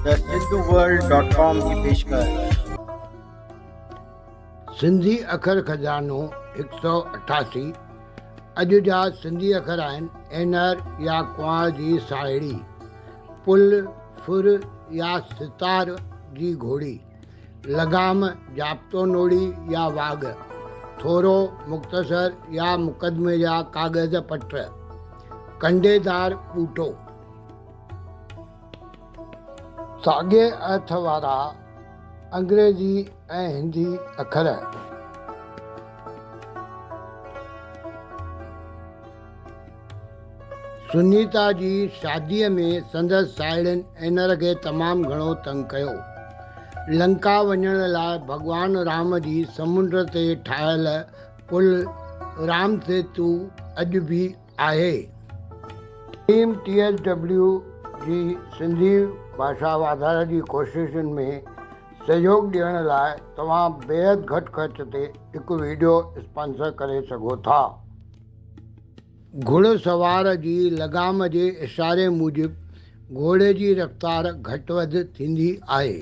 The Sindhu world dot com جي پيشڪش. سنڌي اکر خزانو 188، اڄ جا سنڌي اکر آهن، اينر يا ڪنوار جي ساهيڙي، پل، ڦر يا ستار جي گهوڙي، لغام، جابطو نوڙي يا واڳ، ٿورو، مختصر يا مقدمي جا ڪاغذ پٽ، ڪنڊيدار ٻوٽو. ساڳئي ارٿ وارا انگريزي ۽ هندي اکر. سنيتا جي شاديء ۾ سندس ساهيڙين اينر کي تمام گهڻو تنگ ڪيو. لنڪا وڃڻ لاء ڀڳوان رام جي سمنڊ تي ٺاهيل پل رام سيتو اڄ به آهي. ٽيم ٽي ايس ڊبليو جي سنڌي ڀاشا واڌاري جي ڪوششن ۾ سهيوڳ ڏيڻ لاء توهان بيحد گهٽ خرچ تي هڪ وڊيو اسپانسر ڪري سگهو ٿا. گهڙ سوار جي لغام جي اشاري موجب گهوڙي جي رفتار گهٽ وڌ ٿيندي آهي.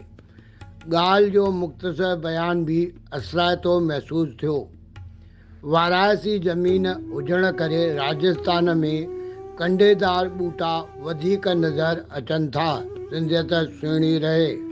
ڳالهه جو مختصر بيان به اثرائتو محسوس ٿيو. وارائسي زمين هجڻ ڪري راجستان ۾ ڪنڊيدار ٻوٽا وڌيڪ نظر اچن ٿا. سنڌيت سهڻي رهي.